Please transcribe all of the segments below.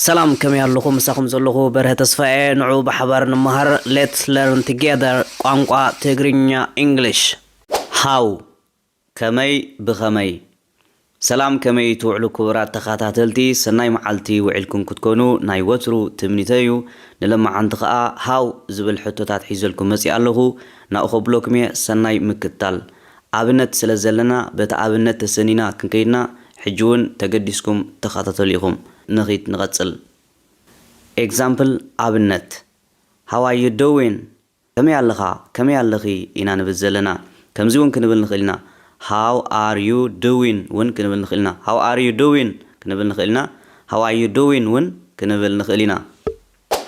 ሰላም፣ ከመይ ኣለኹም? ምሳኹም ዘለኹ በርሀ ተስፋዬ። ንዑ ብሓባር ንመሃር። Let's learn together ቋንቋ ትግርኛ፣ English። How፣ ከመይ፣ ብኸመይ። ሰላም፣ ከመይ ትውዕሉ ክቡራት ተኸታተልቲ? ሰናይ መዓልቲ ውዒልኩም ክትኮኑ ናይ ወትሩ ትምኒተይ እዩ። ንለማዓንቲ ኸኣ how ዝብል ሕቶታት ሒዘልኩም መጺእ ኣለኹ። ናብኡ ከብለኩም እየ፣ ሰናይ ምክትታል። ኣብነት ስለ ዘለና፣ በቲ ኣብነት ተሰኒና ክንከይድና፣ ሕጂ እውን ተገዲስኩም ተኸታተሉ ኢኹም። ንኺድ፣ ንቐጽል። Example፣ ኣብነት። How are you doing? ከመይ ኣለኻ? ከመይ ኣለኺ? ኢና ንብል ዘለና። ከምዚ እውን ክንብል ንኽእል ኢና። How are you doing? እውን ክንብል ንኽእል ኢና። How are you doing? ክንብል ንኽእል ኢና። How are you doing? እውን ክንብል ንኽእል ኢና።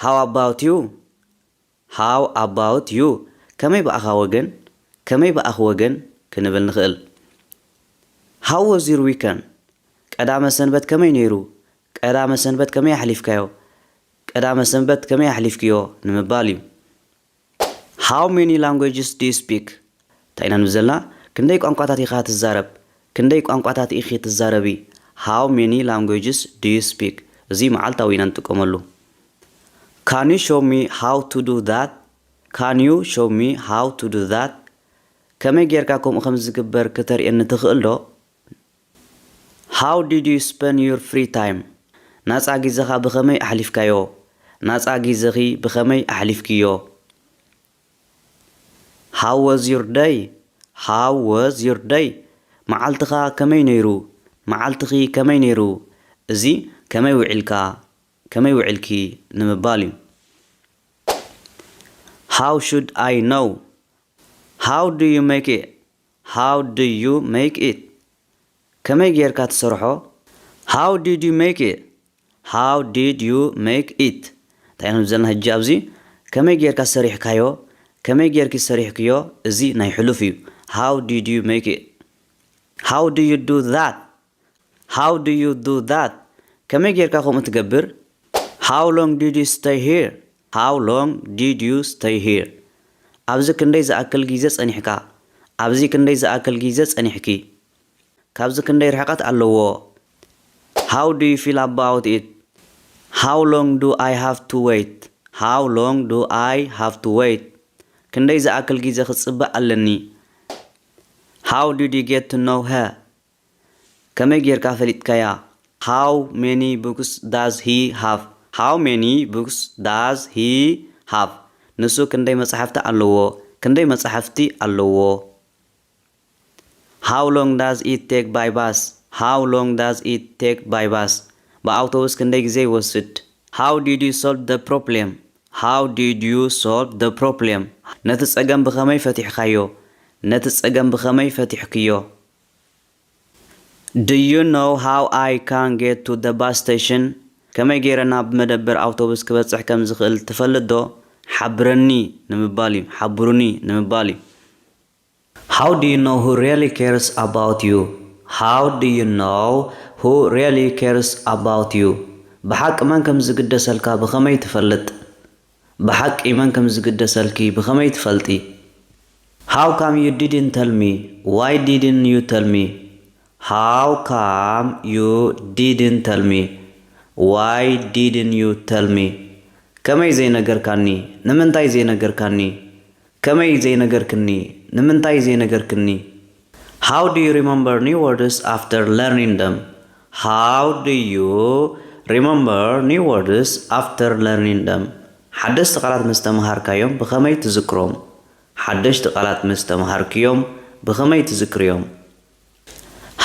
How about you? How about you? ከመይ ብኣኻ ወገን? ከመይ ብኣኺ ወገን? ክንብል ንኽእል። How was your weekend? ቀዳመ ሰንበት ከመይ ነይሩ? ቀዳመ ሰንበት ከመይ ኣሕሊፍካዮ? ቀዳመ ሰንበት ከመይ ኣሕሊፍክዮ? ንምባል እዩ። How many languages do you speak? እንታይ ኢና ንብል ዘለና? ክንደይ ቋንቋታት ኢኻ ትዛረብ? ክንደይ ቋንቋታት ኢኺ ትዛረቢ? How many languages do you speak? እዚ መዓልታዊ ኢና ንጥቀመሉ። Can you show me how to do that? Can you show me how to do that? ከመይ ጌርካ ከምኡ ከም ዝግበር ክተርእየኒ ትኽእል ዶ? How did you spend your free time? ናጻ ግዜኻ ብኸመይ ኣሕሊፍካዮ? ናጻ ግዜኺ ብኸመይ ኣሕሊፍክዮ? How was your day? How was your day? መዓልትኻ ከመይ ነይሩ? መዓልትኺ ከመይ ነይሩ? እዚ ከመይ ውዒልካ? ከመይ ውዒልኪ? ንምባል እዩ። How should I know? How do you make it? How do you make it? ከመይ ጌርካ ትሰርሖ? How did you make it? How did you make it? እንታይ ኢና ንብል ዘለና ሕጂ ኣብዚ? ከመይ ጌርካ ሰሪሕካዮ? ከመይ ጌርኪ ሰሪሕክዮ? እዚ ናይ ሕሉፍ እዩ። How did you make it? How do you do that? How do you do that? ከመይ ጌርካ ከምኡ ትገብር? How long did you stay here? How long did you stay here? ኣብዚ ክንደይ ዝኣክል ግዜ ጸኒሕካ? ኣብዚ ክንደይ ዝኣክል ግዜ ጸኒሕኪ? ካብዚ ክንደይ ርሕቀት ኣለዎ? How do you feel about it? How long do I have to wait? How long do I have to wait? ክንደይ ዝኣክል ግዜ ክጽበ ኣለኒ? How did you get to know her? ከመይ ጌርካ ፈሊጥካያ? How many books does he have? How many books does he have? ንሱ ክንደይ መጻሕፍቲ ኣለዎ? ክንደይ መጻሕፍቲ ኣለዎ? How long does it take by bus? How long does it take by bus? ብኣውቶቡስ ክንደይ ግዜ ይወስድ? How did you solve the problem? How did you solve the problem? ነቲ ጸገም ብኸመይ ፈቲሕካዮ? ነቲ ጸገም ብኸመይ ፈቲሕክዮ? Do you know how I can get to the bus station? ከመይ ገይረ ናብ መደበር ኣውቶቡስ ክበጽሕ ከም ዝኽእል ትፈልጥ ዶ? ሓብረኒ ንምባል እዩ። ሓብሩኒ ንምባል እዩ። How do you know who really cares about you? How do you know who really cares about you? ብሓቂ መን ከም ዝግደሰልካ ብኸመይ ትፈልጥ? ብሓቂ መን ከም ዝግደሰልኪ ብኸመይ ትፈልጢ? How come you didn't tell me? Why didn't you tell me? How come you didn't tell me? Why didn't you tell me? ከመይ ዘይነገርካኒ? ንምንታይ ዘይነገርካኒ? ከመይ ዘይነገርክኒ? ንምንታይ ዘይነገርክኒ? How do you remember new words after learning them? How do you remember new words after learning them? ሓደሽቲ ቃላት ምስ ተመሃርካዮም ብኸመይ ትዝክሮም? ሓደሽቲ ቃላት ምስ ተመሃርክዮም ብኸመይ ትዝክርዮም?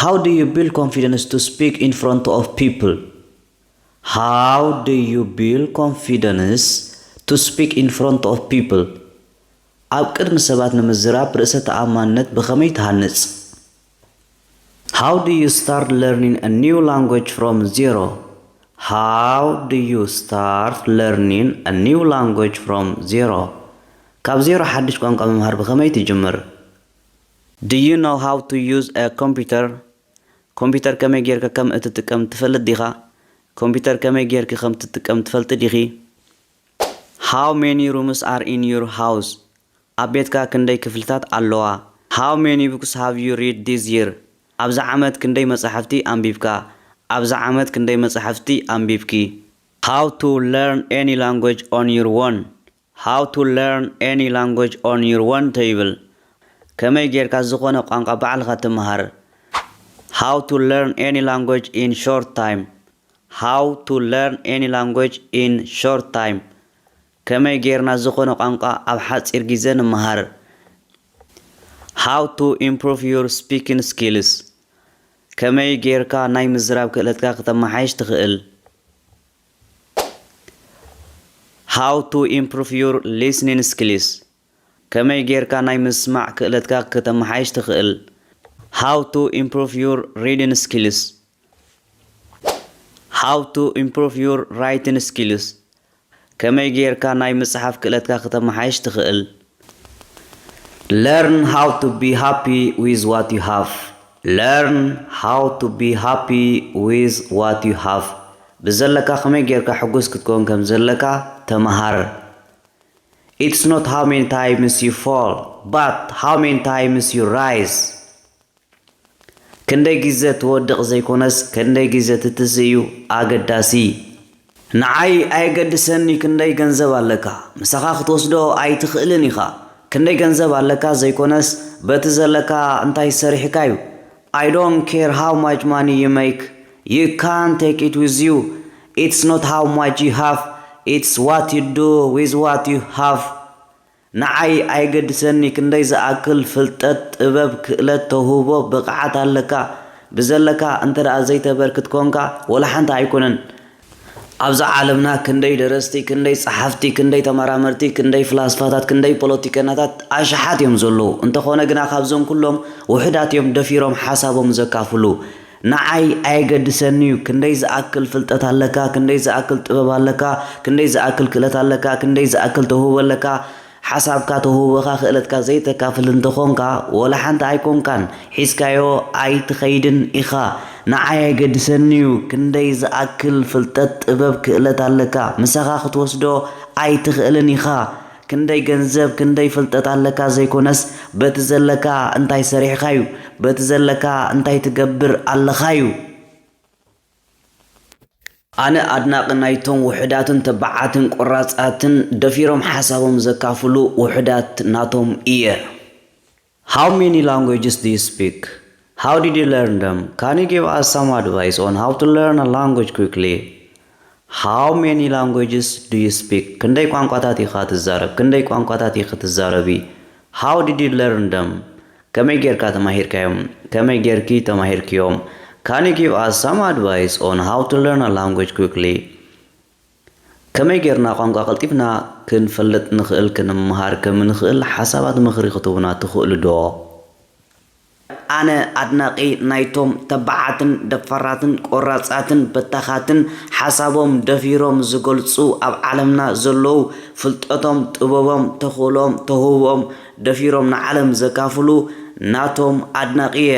How do you build confidence to speak in front of people? How do you build confidence to speak in front of people? ኣብ ቅድሚ ሰባት ንምዝራብ ርእሰ ተኣማንነት ብኸመይ ትሃንጽ? How do you start learning a new language from zero? How do you start learning a new language from zero? ካብ ዜሮ ሓድሽ ቋንቋ ምምሃር ብኸመይ ትጅምር? Do you know how to use a computer? ኮምፒውተር ከመይ ጌርካ ከም እትጥቀም ትፈልጥ ዲኻ? ኮምፒውተር ከመይ ጌርኪ ከም ትጥቀም ትፈልጢ ዲኺ? How many rooms are in your house? ኣብ ቤትካ ክንደይ ክፍልታት ኣለዋ? How many books have you read this year? ኣብዚ ዓመት ክንደይ መጻሕፍቲ ኣንቢብካ? ኣብዚ ዓመት ክንደይ መጻሕፍቲ ኣንቢብኪ? How to learn any language on your own. How to learn any language on your own ተይብል። ከመይ ጌርካ ዝኾነ ቋንቋ ባዕልኻ ትመሃር? How to learn any language in short time. How to learn any language in short time. ከመይ ጌርና ዝኾነ ቋንቋ ኣብ ሓጺር ግዜ ንመሃር? How to improve your speaking skills. ከመይ ጌርካ ናይ ምዝራብ ክእለትካ ክተመሓይሽ ትኽእል? How to improve your listening skills. ከመይ ጌርካ ናይ ምስማዕ ክእለትካ ክተመሓይሽ ትኽእል? How to improve your reading skills. How to improve your writing skills. ከመይ ጌርካ ናይ ምጽሓፍ ክእለትካ ክተመሓይሽ ትኽእል? Learn how to be happy with what you have. Learn how to be happy with what you have. ብዘለካ ከመይ ጌርካ ሕጉስ ክትከውን ከም ዘለካ ተመሃር። It's not how many times you fall, but how many times you rise. ክንደይ ግዜ ትወድቕ ዘይኮነስ ክንደይ ግዜ ትትስእ እዩ ኣገዳሲ። ንዓይ ኣየገድሰኒ ክንደይ ገንዘብ ኣለካ፣ ምሳኻ ክትወስዶ ኣይትኽእልን ኢኻ። ክንደይ ገንዘብ ኣለካ ዘይኮነስ በቲ ዘለካ እንታይ ሰሪሕካ እዩ። I don't care how much money you make, you can't take it with you. It's not how much you have, it's what you do with what you have. ንዓይ ኣይገድሰኒ ክንደይ ዝኣክል ፍልጠት፣ ጥበብ፣ ክእለት፣ ተውህቦ፣ ብቕዓት ኣለካ። ብዘለካ እንተ ደኣ ዘይተበርክት ኮንካ፣ ወላ ሓንቲ ኣይኮነን። ኣብዛ ዓለምና ክንደይ ደረስቲ፣ ክንደይ ጸሓፍቲ፣ ክንደይ ተመራመርቲ፣ ክንደይ ፍላስፋታት፣ ክንደይ ፖለቲከኛታት ኣሽሓት እዮም ዘለዉ። እንተኾነ ግና ካብዞም ኩሎም ውሑዳት እዮም ደፊሮም ሓሳቦም ዘካፍሉ። ንዓይ ኣየገድሰን'ዩ ክንደይ ዝኣክል ፍልጠት ኣለካ፣ ክንደይ ዝኣክል ጥበብ ኣለካ፣ ክንደይ ዝኣክል ክእለት ኣለካ፣ ክንደይ ዝኣክል ተውህቦ ኣለካ፣ ሓሳብካ፣ ተውህቦኻ፣ ክእለትካ ዘይተካፍል እንተኾንካ፣ ወላ ሓንቲ ኣይኮንካን፣ ሒዝካዮ ኣይትኸይድን ኢኻ። ንዓይ ኣየገድሰን'ዩ ክንደይ ዝኣክል ፍልጠት፣ ጥበብ፣ ክእለት ኣለካ፣ ምሳኻ ክትወስዶ ኣይትኽእልን ኢኻ። ክንደይ ገንዘብ፣ ክንደይ ፍልጠት ኣለካ ዘይኮነስ፣ በቲ ዘለካ እንታይ ሰሪሕካ'ዩ፣ በቲ ዘለካ እንታይ ትገብር ኣለኻ'ዩ። ኣነ ኣድናቒ ናይቶም ውሑዳትን ተባዓትን ቆራጻትን ደፊሮም ሓሳቦም ዘካፍሉ ውሑዳት ናቶም እየ። How many languages do you speak? How did you learn them? Can you give us some advice on how to learn a language quickly? How many languages do you speak? ክንደይ ቋንቋታት ኢኻ ትዛረብ? ክንደይ ቋንቋታት ኢኺ ትዛረቢ? How did you learn them? ከመይ ጌርካ ተማሂርካዮም? ከመይ ጌርኪ ተማሂርክዮም? Can you give us some advice on how to learn a language quickly? ከመይ ጌርና ቋንቋ ቀልጢፍና ክንፈልጥ ንኽእል፣ ክንምሃር ከም እንኽእል ሓሳባት ምኽሪ ክትህቡና ትኽእሉ ዶ? ኣነ ኣድናቒ ናይቶም ተባዓትን ደፋራትን ቆራጻትን በታኻትን ሓሳቦም ደፊሮም ዝገልጹ ኣብ ዓለምና ዘለዉ፣ ፍልጠቶም፣ ጥበቦም፣ ተኽእሎኦም፣ ተውህቦኦም ደፊሮም ንዓለም ዘካፍሉ ናቶም ኣድናቒ እየ።